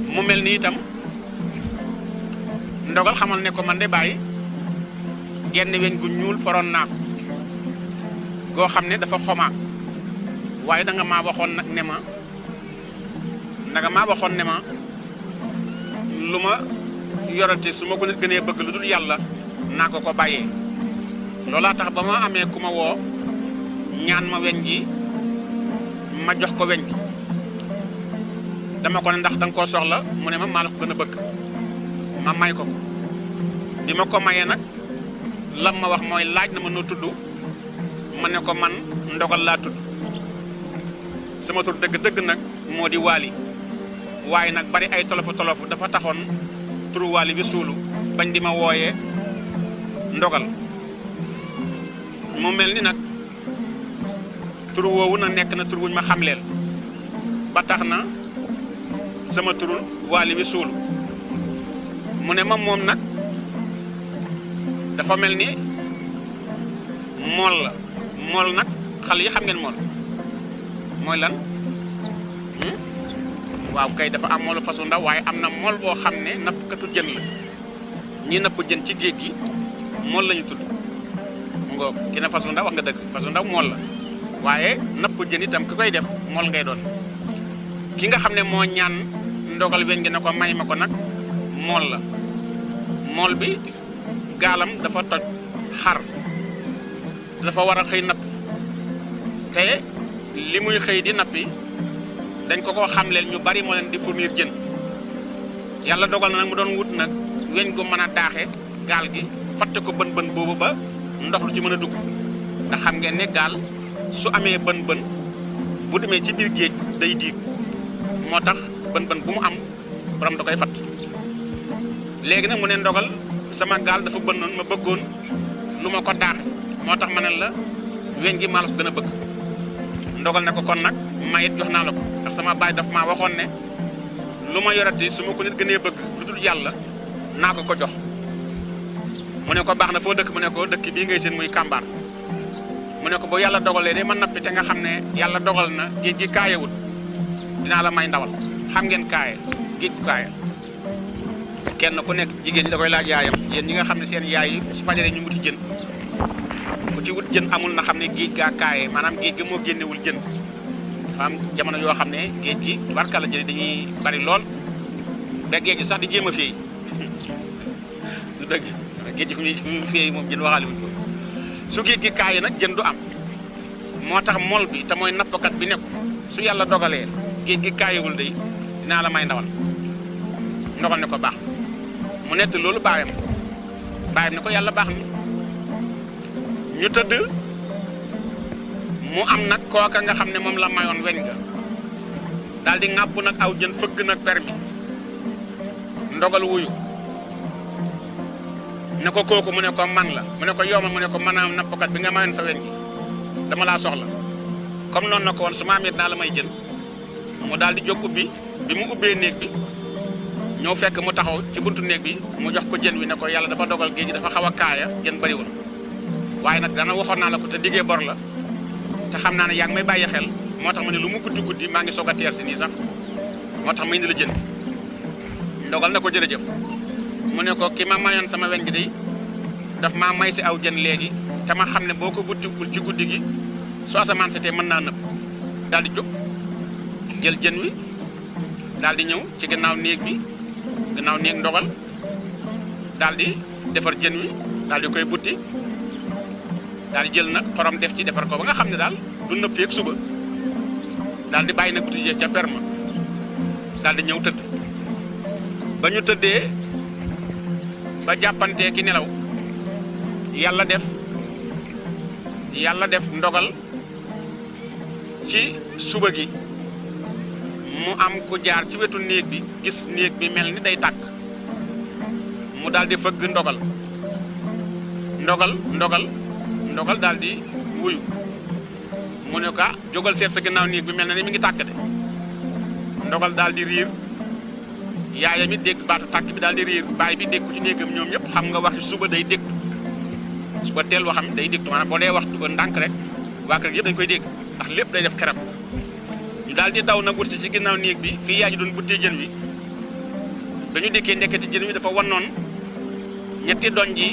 mu mel ni itam ndogal xamal ne ko man de bàyyi genn weñ gu ñuul foroon naa ko goo xam ne dafa xomaak waaye danga maa waxoon nag ne ma lu ma yorati su ma ko nit gënee bëgg lu dul yàlla naa ko bàyyee loolaa tax ba ma amee ku ma woo ñaan ma weñ gi ma jox ko weñ gi dama ko ne ndax danga koo soxla mu ne ma maa la ko gën a bëgg ma may ko bi ma ko mayee nag lam ma wax mooy laaj na ma noo tudd ma ne ko man ndogal laa tudd sama tur dëgg-dëgg nag moo di waali waaye nag bari ay tolofu dafa taxoon turu waali bi suulu bañ di ma wooyee ndogal mu mel ni nag tur woowu nag nekk na tur wuñ ma xamleel ba tax na sama turu waali bi suulu mu ne ma moom nag dafa mel ni mool nag xale yi xam ngeen mool mooy lan waaw kay dafa am moolu fasu ndaw waaye am na mool boo xam ne nappkatu jën la ñi napp jën ci géej gi mool lañu tudd mu ngoog ki ne fasu ndaw wax nga dëgg fasu ndaw mool la waaye napp jën itam ki koy def mool ngay doon ki nga xam ne moo ñaan ndogal weñ gi ne ko may ma ko nag mool la mool bi gaalam dafa toj xar dafa war a xëy napp te li muy xëy di nappi dañ ko xamleel ñu bari moo leen di fournir jën yàlla dogal na nag mu doon wut nag weñ gu mën a daaxe gaal gi fatte ko bën boobu ba ndox lu ci mën a dugg ndax xam ngeen ne gaal su amee bën bu demee ci biir géej day diig moo tax bën bu mu am borom da koy fatt léegi nag mu ne ndogal sama gaal dafa bënnoon ma bëggoon lu ma ko daaxe moo tax ma ne la weñ gi maa la ko gën a bëgg ndogal ne ko kon nag mayit jox naa la ko ndax sama baay daf maa waxoon ne lu ma yorati su ma ko nit gënee bëgg lu dul yàlla naa ko jox mu ne ko baax na foo dëkk mu ne ko dëkk bii ngay seen muy kàmbaar mu ne ko bu yàlla dogalee de ma nappi te nga xam ne yàlla dogal na géej gi kaayewut dinaa la may ndawal xam ngeen kaaye géej gu kaaye kenn ku nekk jigéen ñi da koy laaj yaayam yéen ñi nga xam ne seen yaay yi su fajaree ñu wuti jën ku ci wut jën amul na xam ne géej gaa kaaye maanaam géej gi moo génnewul jën am jamono yoo xam ne géej gi barkala jëri dañuy bari lool ba géej gi sax di jéem a féey du dëgg géej gi fu muy féey moom jën waxaale wuñ ko su géej gi kaaye nag jën du am moo tax mol bi te mooy nappkat bi nekk su yàlla dogalee géej gi kaayewul day dinaa la may ndawal ndogal ne ko baax mu nett loolu baayam ne ko yàlla baax na ñu tëdd mu am nag kooka nga xam ne moom la mayoon weñ ga daal di ŋàpp nag aw jën fëgg nag permi ndogal wuyu ne ko kooku mu ne ko man la mu ne ko yow ma mu ne ko maanaam nappkat bi nga mayoon sa weñ gi dama laa soxla comme noonu na ko woon su ma amee naa la may jën mu daal di jóg ubbi bi mu ubbee néeg bi ñëw fekk mu taxaw ci buntu néeg bi mu jox ko jën wi ne ko yàlla dafa dogal géej gi dafa xaw a kaaya jën bariwul waaye nag dana waxoon naa la ko te diggee bor la te xam naa ne yaa ngi may bàyyi xel moo tax ma ne lu mu guddi maa ngi soog a teer si nii sax moo tax ma indi la jën ndogal na ko jërëjëf mu ne ko ki ma mayoon sama weñ gi day daf maa may si aw jën léegi te ma xam ne boo ko buddigul ci guddi gi soo asamaan setee mën naa nëb daal di jóg jël jën wi daal di ñëw ci gannaaw néeg bi gannaaw néeg ndogal daal di defar jën wi daal di koy butti daal di jël nag xorom def ci defar ko ba nga xam ne daal du nëpp yeeg suba daal di bàyyi nag butti jeeg ca perma daal di ñëw tëdd ba ñu tëddee ba jàppantee ki nelaw yàlla def ndogal ci suba gi mu am ku jaar ci wetu néeg bi gis néeg bi mel ni day tàkk mu daal di fëgg ndogal daal di wuyu mu ne ko jógal seet sa gannaaw néeg bi mel na ni mi ngi tàkk de ndogal daal di riir yaayam it dégg baatu tàkk bi daal di riir baay bi dégg ci néegam ñoom ñëpp xam nga waxi suba day dégg suba teel waxam day dégg maanaam boo dee waxtu ko ndànk rek waa kër yëpp dañ koy dégg ndax lépp day def keram ñu daal di daw nag wut si ci ginnaaw néeg bi fii yaa ji doon buttee jën wi dañu dikkee ndekete jën wi dafa wannoon ñetti doñ ji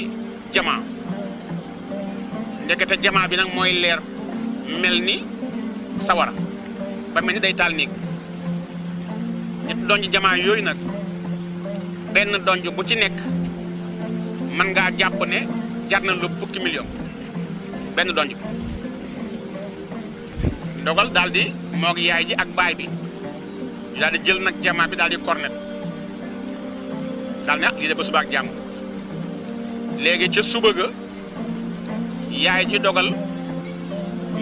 jamaa ndekete jamaa bi nag mooy leer mel ni sawara ba mel ni day taal néeg ñetti doñ ji jamaa yooyu nag benn donj bu ci nekk mën ngaa jàpp ne jar na lu fukki million benn donj bi ndogal daal di moog yaay ji ak baay bi ñu daal di jël nag jamaa bi daal di cornet daal ne lii de ba suba ak jàmm léegi ca suba ga yaay ji dogal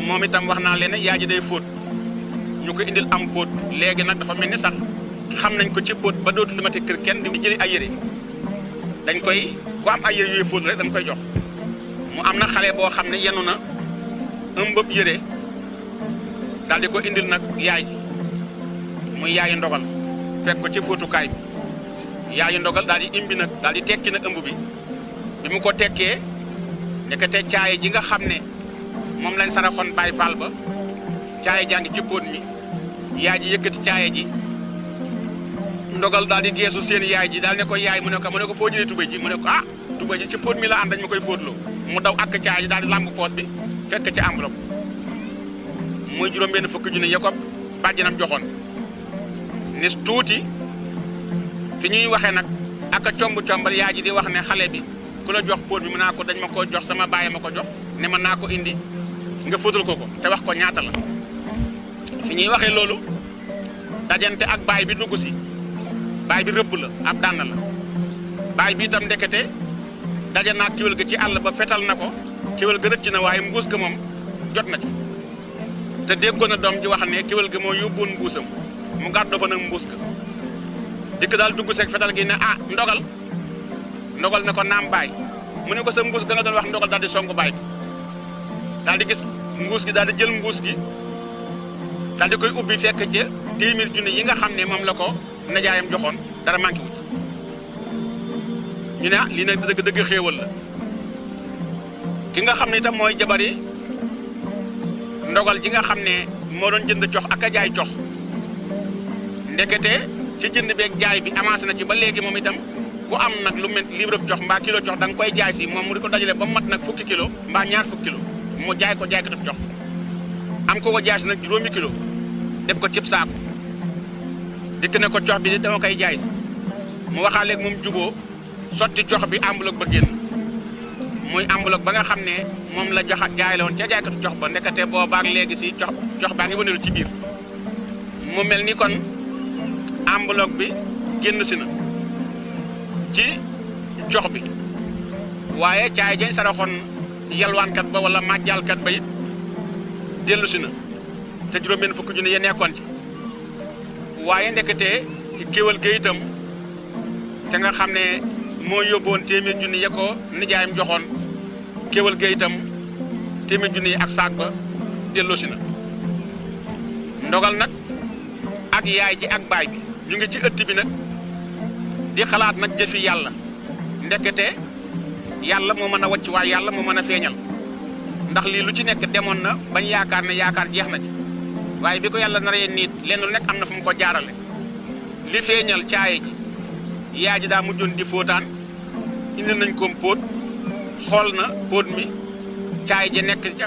moom itam wax naa leen yaay ji day fóot ñu ko indil am póot léegi nag dafa mel ni sax xam nañ ko ci póot ba dootul demati kër kenn di jëli ay yére dañ koy ku am ay yére yooyu fóot rek dañ koy jox mu am na xale boo xam ne yenu na ëmbëb yére daal di ko indil nag yaay ji muy yaayu ndogal fekk ko ci fóotukaay bi yaayu ndogal daal di imbi nag daal di tekki nag ëmb bi mu ko tekkee ndekete caaye ji nga xam ne moom lañ saraxoon Baay Faal ba caaye jaa ngi ci póot mi yaay ji yëkkati caaye ji ndogal daal di geesu seen yaay ji daal ne ko yaay mu ne ko foo jëlee tubéy ji mu ne ko ah tubéy ji ci póot mi la ànd dañ ma koy fóotloo mu daw ak caaye ji daal di làmb poot bi fekk ci enveloppe muy juróom-benn fukki junni ya ko bàjjanam joxoon ni tuuti fi ñuy waxee nag ak comb-combal yaay ji di wax ne xale bi ku la jox póot bi mu naa ko dañ ma ko jox sama baay ma ko jox ne ma naa ko indi nga fóotal ko te wax ko ñaata la fi ñuy waxee loolu dajante ak baay bi dugg si baay bi rëbb la ab dànn la baay bi itam ndekete daje naa kiwél ga ci àll ba fetal na ko kiwél ga rëcc na waaye mbuus ga moom jot na ci te déggoon na doom ji wax ne kiwél ga moo yóbbuwoon mbuusam mu gàddoo fa nag mbuus ga dikk daal dugg seeg fetal gi ne ah ndogal ne ko naam baay mu ne ko sa mbuus ga nga doon wax ndogal daal di songu baay bi daal di gis mbuus gi daal di jël mbuus gi daal di koy ubbi fekk ca 10 000 junni yi nga xam ne moom la ko najaayam joxoon dara manqué wu ñu ne ah lii nag dëgg xéewal la ki nga xam ne itam mooy jabari ndogal ji nga xam ne moo doon jënd cox ak a jaay cox ndekete ci jënd beeg jaay bi avancé na ci ba léegi moom itam ku am nag lu mel libre cox mbaa kilo cox da nga koy jaay si moom mu di ko dajale ba mat nag fukki kilo mbaa ñaar fukki kilo mu jaay ko jaaykatu cox am ko jaay si nag juróomi kilo def ko cib saako dikk ne ko cox bi dama koy jaay si mu waxaaleeg moom juboo sotti cox bi enveloppe ba génn muy enveloppe ba nga xam ne moom la jaay la woon ca jaaykatu cox ba ndekete boobaak léegi si cox baa ngi wëndeelu ci biir mu mel ni kon enveloppe bi génn si na ci cox bi waaye caay jañ saraxoon yalwaankat ba wala màjjalkat ba it dellu si na te juróom-benn fukki junni ya nekkoon ci waaye ndekete kéwal ga itam te nga xam ne moo yóbboon 100 junni ya ko nijaayam joxoon kéwal ga itam 100 junni yi ak saak ba dellu si na ndogal nag ak yaay ji ak baay bi ñu ngi ci ëtt bi nag di xalaat nag jëfi yàlla ndekete yàlla moo mën a wàcc waaye yàlla moo mën a feeñal ndax lii lu ci nekk demoon na bañ yaakaar ne yaakaar jeex na ci waaye bi ko yàlla naree niit lenn lu nekk am na fu mu ko jaarale li feeñal caaye ji yaay ji daa mujjoon di fóotaan indi nañ ko póot xool na póot mi caaye ja nekk ca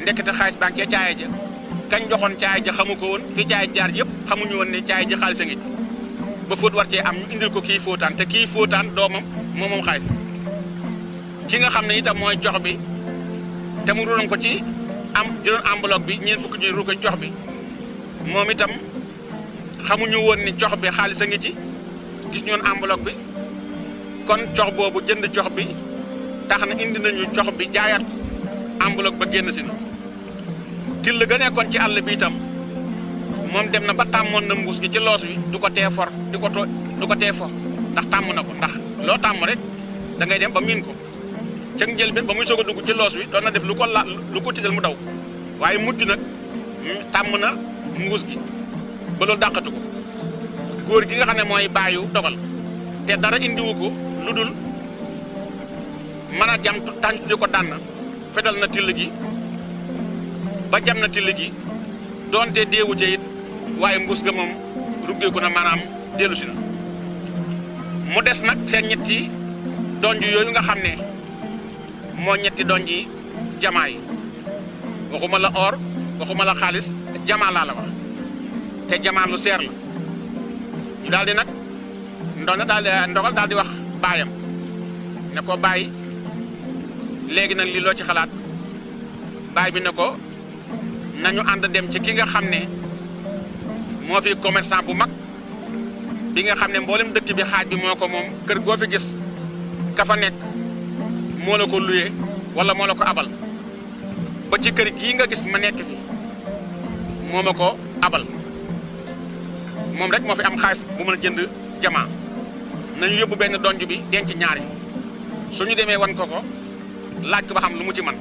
ndekete xaalis baa ngi ca caaye ja kañ joxoon caaye ja xamu ko woon fi caaye jaar yëpp xamuñu woon ne caaye ji xaalis a ngi ba fóot war cee am ñu indil ko kii fóotaan te kii fóotaan doomam moom xaalis ki nga xam ne itam mooy jox bi te mu ruuroon ko ci am jëloon enveloppe bi ñeent fukki junni ruur ko ci jox bi moom itam xamuñu woon ni jox bi xaalis a ngi ci gis ñoon enveloppe bi kon jox boobu jënd jox bi tax na indi nañu jox bi jaayaat ko enveloppe ba génn si na till ga nekkoon ci àll bi itam moom dem na ba tàmmoon na mbuus gi ci loos wi du ko tee for du ko tee fo ndax tàmm na ko ndax loo tàmm rek da ngay dem ba miin ko cëg njëlbeen ba muy soog a dugg ci loos wi doon na def lu ko tiital mu daw waaye mujj nag tàmm na mbuus gi ba loolu dàqatu ko góor gi nga xam ne mooy baayu dogal te dara indiwu ko lu dul mën a jam tànc di ko dànn fetal na till gi ba jam na till gi doonte deewu ca it waaye mbuus ga moom ruggeeku na maanaam dellu si na mu des nag seen ñetti donj yooyu nga xam ne moo ñetti donj yi jamaa yi waxuma la or waxuma la xaalis jamaa laa la wax te jamaa lu seer la ñu daal di nag ndogal daal di wax baayam ne ko bàyyi léegi nag lii loo ci xalaat baay bi ne ko nañu ànd dem ci ki nga xam ne moo fi commerçant bu mag bi nga xam ne mboolem dëkk bi xaaj bi moo ko moom kër goo fi gis ka fa nekk moo la ko luyee wala moo la ko abal ba ci kër gii nga gis ma nekk fi moo ma ko abal moom rek moo fi am xaalis bu mën a jënd jamaa nañu yóbbu benn donj bi denc ñaari suñu demee wan ko laaj ko ba xam lu mu ci man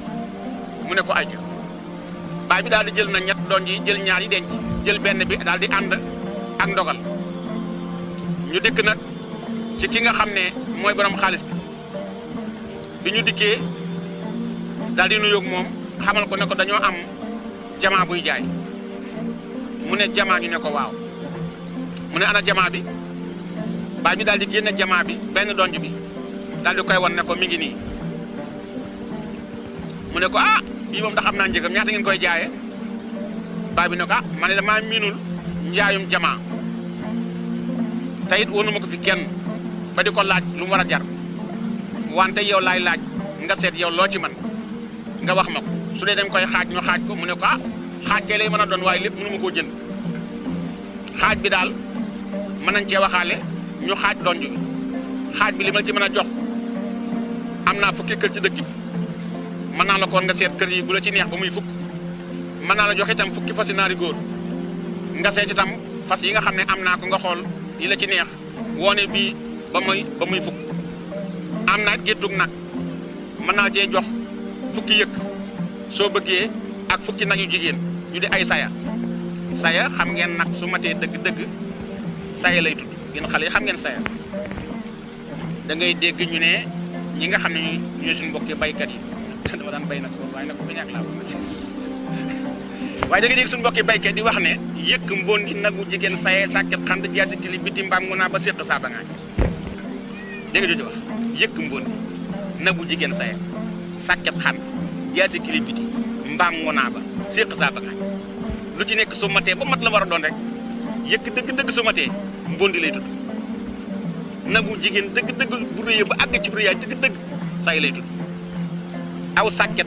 mu ne ko ay baay bi daal di jël na ñett donj yi jël ñaar yi denc jël benn bi daal di ànd ak ndogal ñu dikk nag ci ki nga xam ne mooy borom xaalis bi ñu dikkee daal di nuyoog moom xamal ko ne ko dañoo am jamaa buy jaay mu ne jamaa ñu ne ko waaw mu ne ana jamaa bi baay bi daal di génne jamaa bi benn donj bi daal di koy won ne ko mi ngi nii mu ne ko ah bii moom ndax am naa njëgam ñaata ngeen koy jaayee baay bi ne ko ah man ne damaa miinul njaayum jamaa te it wóonu ma ko fi kenn ba di ko laaj lu mu war a jar wante yow laay laaj nga seet yow loo ci man nga wax ma ko su dee dañ koy xaaj ñu xaaj ko mu ne ko ah xaaj kay lay mën a doon waaye lépp mënu ma koo jënd xaaj bi daal mën nañ cee waxaale ñu xaaj donj bi xaaj bi li ma ci mën a jox am naa fukki kër ci dëkk bi mën naa la koon nga seet kër yi bu la ci neex ba muy fukk mën naa la jox itam fukki fasi naari góor nga seet itam fas yi nga xam ne am naa ko nga xool yi la ci neex woone bii ba muy fukk am naa géttug nag mën naa cee jox fukki yëkk soo bëggee ak fukki nag yu jigéen ñu di ay saya xam ngeen nag su matee dëgg-dëgg saya lay tudd yéen xale yi xam ngeen saya da ngay dégg ñu ne ñi nga xam ne ñooy suñu mbokki baykat yi dama daan bay nag waaye nag bu ñàkk laa waaye da ngay dégg suñu mbokki baykat di wax ne yëkk mbondi nagu jigéen saye sàkket xand jaasi kili biti mbaam ngu naa ba séq saa ba ngaañ dégg nga jooju wax yëkk mbondi nagu jigéen saye sàkket xand jaasi kili biti mbaam ngu naa ba séq saa ba ngaañ lu ci nekk su matee ba mat la war a doon rek yëkk dëgg-dëgg su matee mbondi lay tudd nagu jigéen dëgg-dëgg bu rëyee ba àgg ci rëyaay dëgg-dëgg say lay tudd aw sàkket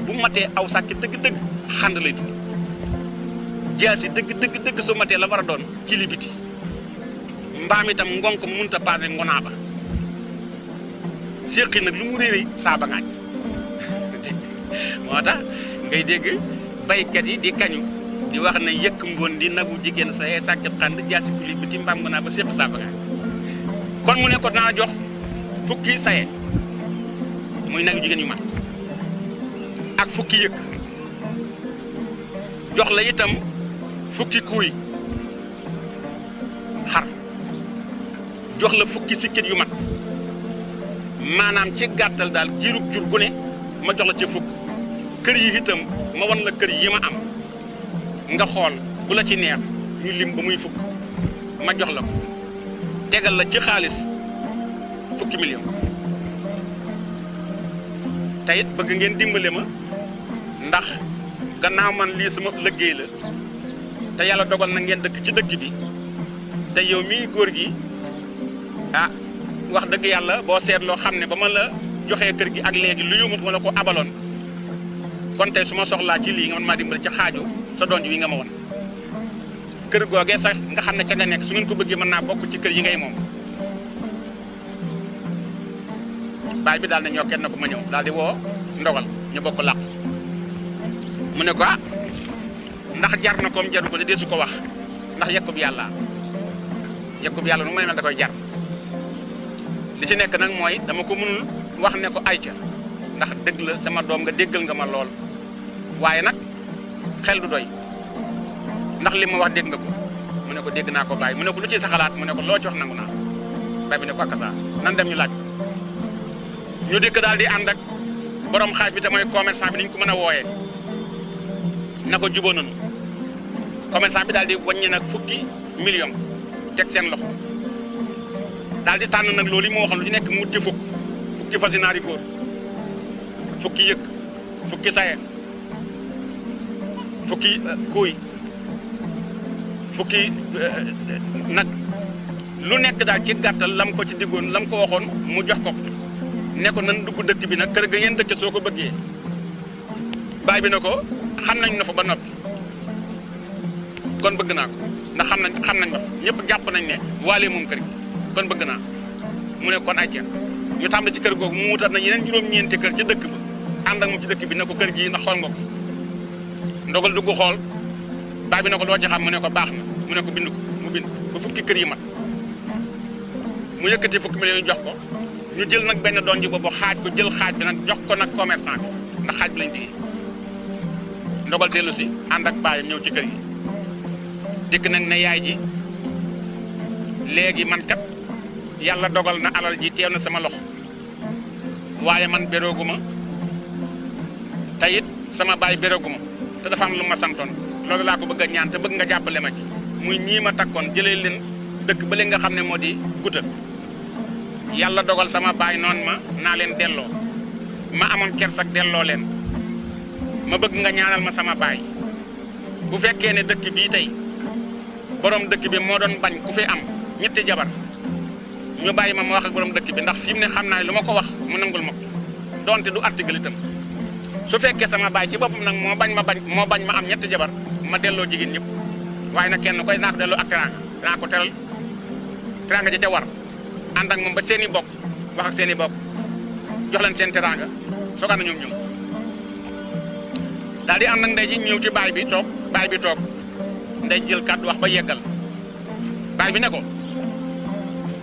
bu matee aw sàkket dëgg-dëgg xand lay tudd jaasi dëgg su matee la war a doon kili biti mbaam itam ngonk munta paase ngonaa ba séqi nag lu mu réeri saa ba ngaañ moo tax ngay dégg baykat yi di kañu di wax ne yëkk mboon di nagu jigéen sa sàkket xand jaasi kili biti mbaam ngonaa ba séq saa ba ngaañ kon mu ne ko naa jox fukki saye muy nagu jigéen yu mat ak fukki yëkk jox la itam fukki kuuy xar jox la fukki sikket yu mat maanaam ci gàttal daal jiirub jur gu ne ma jox la ci fukk kër yi itam ma wan la kër yi ma am nga xool bu la ci neex ñu lim ba muy fukk ma jox la ko tegal la ci xaalis fukki million te it bëgg ngeen dimbale ma ndax gannaaw man lii sama liggéey la te yàlla dogal na ngeen dëkk ci dëkk bi te yow mii góor gi ah wax dëgg yàlla boo seetloo xam ne ba ma la joxee kër gi ak léegi lu yumut ma la ko abaloon kon tey su ma soxlaa ci lii nga man maa dimbale ci xaaju sa donj wi nga ma won kër googee sax nga xam ne ca nga nekk su ngeen ko bëggee mën naa bokk ci kër yi ngay moom baay bi daal ne ñoo kenn na ko ma ñëw daal di woo ndogal ñu bokk làq mu ne ko ah ndax jar na koom jaru ko de dee su ko wax ndax yekkub yàlla nu mu mel da koy jar li ci nekk nag mooy dama ko mënul wax ne ko ayca ndax dëgg la sama doom nga déggal nga ma lool waaye nag xel du doy ndax li ma wax dégg nga ko mu ne ko dégg naa ko bàyyi mu ne ko lu ci sa xalaat mu ne ko loo ci wax nangu naa bàyyi bi ne ko akasa nan dem ñu laaj ñu dikk daal di ànd ak borom xaaj bi te mooy commerçant bi ni ñu ko mën a wooyee na ko jubóo nañu commerçant bi daal di wàññi nag fukki million teg seen loxo daal di tànn nag loolu yi moo waxoon lu ci nekk mu wut ci fukki fasi naari góor fukki yëkk fukki saye fukki kuuy fukki nag lu nekk daal ci gàttal lam ko ci diggoon lam ko waxoon mu jox ko ne ko nan dugg dëkk bi nag kër ga ngeen dëkk soo ko bëggee baay bi ne ko xam nañ na fa ba noppi kon bëgg naa ko ndax xam nañ ba ñëpp jàpp nañ ne waalee moom kër gi kon bëgg naa mu ne kon ay ceeb ñu tàmbali ci kër googu mu wutal na yeneen juróom-ñeenti kër ci dëkk ba ànd ak moom ci dëkk bi ne ko kër gii ndax xool nga ko ndogal dugg xool baay bi ne ko loo ci xam mu ne ko baax na mu ne ko bind ko mu bind ba fukki kër yi mat mu yëkkati fukki millions yu jox ko ñu jël nag benn doon ji boobu xaaj ko jël xaaj bi nag jox ko nag commerçant bi ndax xaaj bi lañ liggéey ndogal dellu si ànd ak baayam ñëw ci kër yi dikk nag ne yaay ji léegi man kat yàlla dogal na alal ji teew na sama loxo waaye man bérooguma te it sama baay bérooguma te dafa am lu ma santoon loolu laa ko bëgg a ñaan te bëgg nga jàppale ma ci muy ñii ma takkoon jëlee leen dëkk ba leen nga xam ne moo di guta yàlla dogal sama baay noonu ma naa leen delloo ma amoon kersak delloo leen ma bëgg nga ñaanal ma sama baay bu fekkee ne dëkk bii tey borom dëkk bi moo doon bañ ku fi am ñetti jabar ñu bàyyi ma wax ak borom dëkk bi ndax fi mu ne xam naa lu ma ko wax mu nangul ma ko donte du article itam su fekkee sama baay ci boppam nag moo bañ ma am ñetti jabar ma delloo jigéen ñëpp waaye nag kenn koy naa ko delloo ak teraanga danaa ko teral teraanga ja ca war ànd ak moom ba seen i bokk wax ak seen i bokk jox leen seen teraanga soogaan na ñoom ñëw daal di ànd ak ndey ji ñëw ci baay bi toog ndey jël kàddu wax ba yeggal baay bi ne ko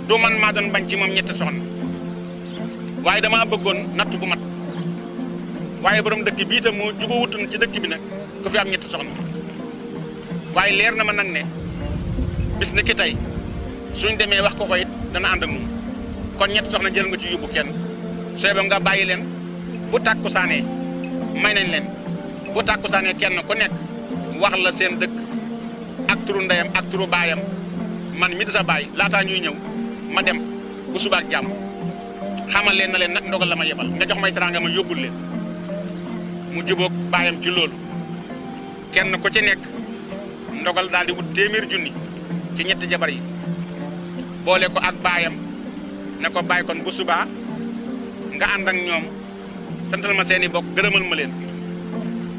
du man maa doon bañ ci moom ñetti soxna waaye damaa bëggoon natt bu mat waaye borom dëkk bii itam moo juba wutoon ci dëkk bi nag ku fi am ñetti soxna waaye leer na ma nag ne bis ni ki tey suñ demee wax ko it dana ànd ak moom kon ñetti soxna jël nga ci yóbbu kenn sooy ba nga bàyyi leen bu tàkku saanee may nañ leen bu tàkku saanee kenn ku nekk wax la seen dëkk ak turu ndeyam ak turu baayam man mi di sa baay laataa ñuy ñëw ma dem bu subaak jàmm xamal leen na leen nag ndogal la ma yebal nga jox may teraanga ma yóbbul leen mu jubóog baayam ci loolu kenn ku ci nekk ndogal daal di wut 100 junni ci ñetti jabar yi boole ko ak baayam ne ko bàyyi kon bu subaa nga ànd ak ñoom santal ma seeni bokk gërëmal ma leen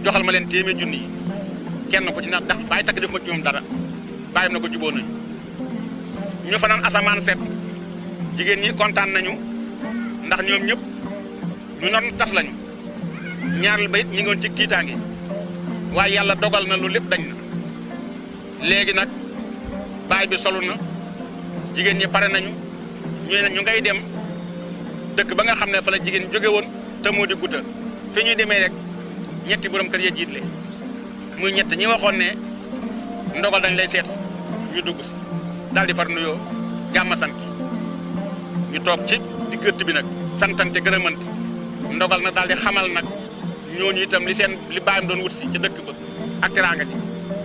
joxal ma leen 100 junni yi kenn ku ci na ndax bàyyi takk def ma ci ñoom dara bàyyam na ko jubóo nañu ñu fanaan asamaan set jigéen ñi kontaan nañu ndax ñoom ñëpp ñu noon tas lañu ñaareel ba it ñi ngoon ci kiitaange waaye yàlla dogal na lu lépp dañ na léegi nag baay bi solu na jigéen ñi pare nañu ñu ne ñu ngay dem dëkk ba nga xam ne fa la jigéen jóge woon te moo di gudda fi ñuy demee rek ñetti borom kër ya jiitle muy ñett ñi waxoon ne ndogal dañ lay seet ñu dugg daal di far nuyoo jàmm sant ñu toog ci diggante bi nag santante gërëmante ndogal nag daal di xamal nag ñooñu itam li baayam doon wut si ci dëkk ba ak teraanga ji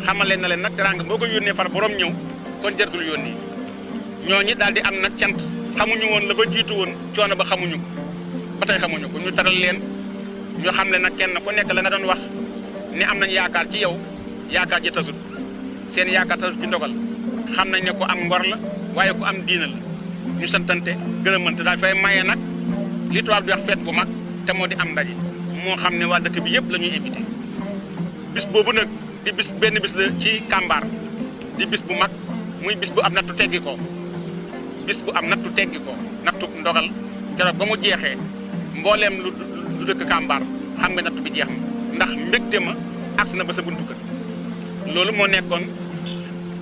xamal leen na leen nag teraanga boo ko yónnee far borom ñëw kon jërtul yónnee ñooñu daal di am nag cant xamuñu woon la ba jiitu woon coono ba xamuñu ko ba tey xamuñu ko ñu taral leen ñu xam ne nag kenn ku nekk la nga doon wax ni am nañ yaakaar ci yow yaakaar ji tasut seen yaakaar tasut ci ndogal xam nañ ne ku am ngor la waaye ku am diina la ñu santante gërëmante daal fay maye nag li tubaab di wax fête bu mag te moo di am ndaje moo xam ne waa dëkk bi yëpp la ñuy invité bis boobu nag di bis benn bis la ci Kàmbaar di bis bu mag muy bis bu am nattu teggi ko bis bu am nattu teggi ko nattu ndogal keroog ba mu jeexee mbooleem lu dëkk Kàmbaar xam nga nattu bi jeex na ndax mbégte ma agsi na ba sa buntu kër loolu moo nekkoon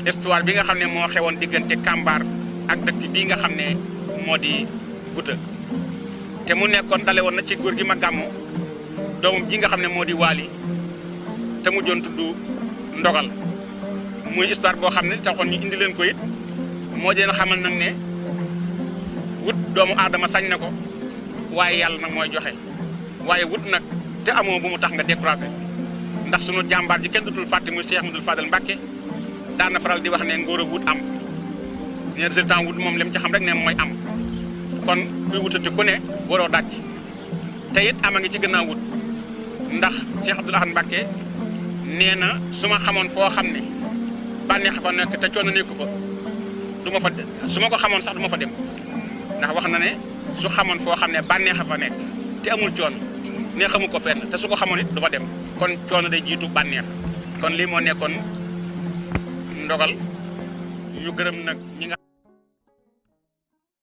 histoire bi nga xam ne moo xewoon diggante Kàmbaar ak dëkk bii nga xam ne moo di Gouta te mu nekkoon dale woon na ci góor gi ma gàmmu doomam ji nga xam ne moo di Waali te mu joon tudd ndogal muy histoire boo xam ne taxoon ñu indi leen ko it moo di leen xamal nag ne wut doomu aadama sañ na ko waaye yàlla nag mooy joxe waaye wut nag te amoo bu mu tax nga découragé ndax sunu jàmbaar ji kenn dutul fàtte muy Cheikh Mouhamadoul Fadal Mbacké daan na faral di wax ne ngóor a wut am ne résultat wut moom lim ci xam rek ne mooy am kon kuy wutati ku ne waroo daj te it ama ngi ci gën a wut ndax Cheikh Abdoul Ahad Mbacké nee na su ma xamoon foo xam ne bànneex fa nekk te coono nekku fa du ma fa su ma ko xamoon sax du ma fa dem ndax wax na ne su xamoon foo xam ne bànneex fa nekk te amul coono ne xamu ko fenn te su ko xamoon it du fa dem kon coono day jiitu bànneex kon lii moo nekkoon ndogal ñu gërëm nag ñi nga